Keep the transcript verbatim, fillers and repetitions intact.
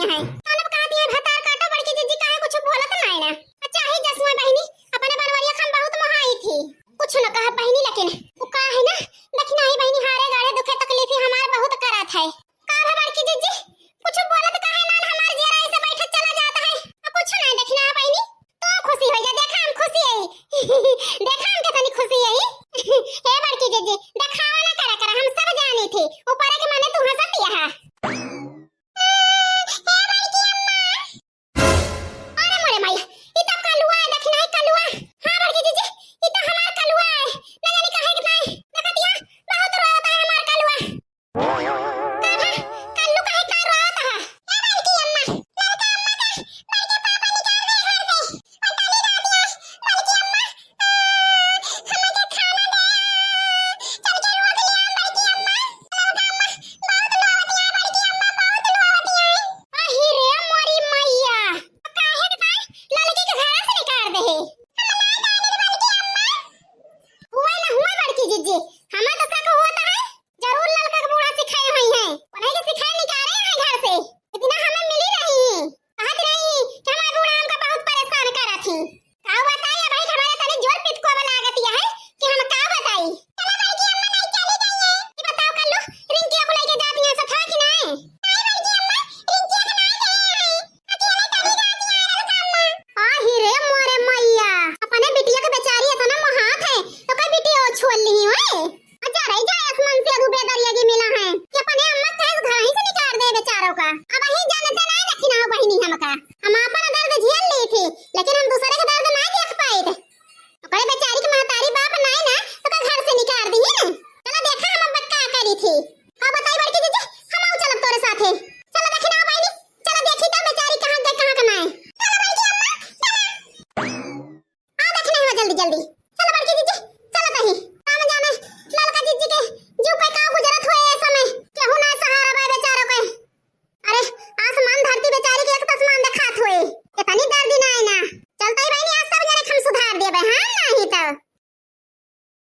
हैं। तब कहती है, भतार काटो बड़की जिज्जी, काहे कुछ बोलत नाई ना। अच्छा ही जसुआ बहिनी, अपने बनवरिया खान बहुत मोहाई थी। कुछ न कहा बहिनी, लेकिन वो का है ना, दखिनाही बहिनी, हारे गाड़े दुखे तकलीफी हमार बहुत करत है। का भा बड़की जिज्जी, कुछ बोलत काहे ना, हमार जियरा ऐसे बैठे चला जाता है। अब कुछ नहीं दखिना बहिनी, तू खुशी हो जा, देखा हम खुशी है। देखा हम कितनी खुशी है। हे बड़की जिज्जी, देखावा ना करा करा, हम सब जानी थी। ऊपर के माने तू हंसत यहाँ। अरे मोरे माई, ई तो कलुआ है, दखिनाही कलुआ। हाँ बड़की जिज्जी, ई तो हमार कलुआ है। ना जानी काहे के ताई, देखत हिया, बहुत रोवत है हमार कलुआ। का भा, कल्लू काहे का रोवत है? ए बड़की अम्मा, ललका अम्मा का, बड़के पापा निकाल दे घर से। और तनी रात या, बड़की अम्मा, आ, हमके खाना दे। चल के रोक लिया बड़की अम्मा। ललका अम्मा, बहुत रोवत है बड़की अम्मा, बहुत रोवत है। अही रे मोरी मैया, काहे के ताई ललकी के घर से निकाल दे है? हम ना जानी बड़की अम्मा। हुआ ना हुआ बड़की जिज्जी, हमार तो शक होता है, जरूर ललका के बूढ़ा सिखाए हुई हैं। उन्हीं के सिखाए निकाले हैं घर से। इतना हमें मिली रही, कहत रही कि हमार बूढ़ा हमका बहुत परेशान करत ही। का बताई, अब हमारे तनी जोर पितकुआ लागत है कि हम का बताई। चलो बड़की अम्मा नहीं चली गई है। ये बताओ कल्लू, रिंकिया को लेके जाती हैं सथा कि नहीं? नहीं बड़की अम्मा, रिंकिया के नहीं गई है। अकेले चली जाती है ललका अम्मा। आही रे मोरे मैया, अपने बिटिया के बेचारी इतना मोहात है, तो कई बिटिया वो छोड़ ली हुए। अच्छा रही जाए आसमान से अधू बेदरिया की मिला है कि अपने अम्मा कहे घर ही से निकाल दे बेचारों का। अब ही जानते नहीं रखी ना बहिनी हमका। हम आपन दर्द झेल ली थी, लेकिन हम दूसरे के दर्द नहीं देख पाए थे। ओकरे बेचारी के महतारी बाप नहीं ना, तो का घर से निकाल दी ही ना। चलो देखा हम अब का करी थी। का बताई बड़की जिज्जी, हम आऊ चलब तोरे साथे। चलो देखी ना बहिनी, चलो देखी तो बेचारी कहाँ गए, कहाँ के नाई। चलो बड़की अम्मा, चलो। आ देखी ना जल्दी जल्दी।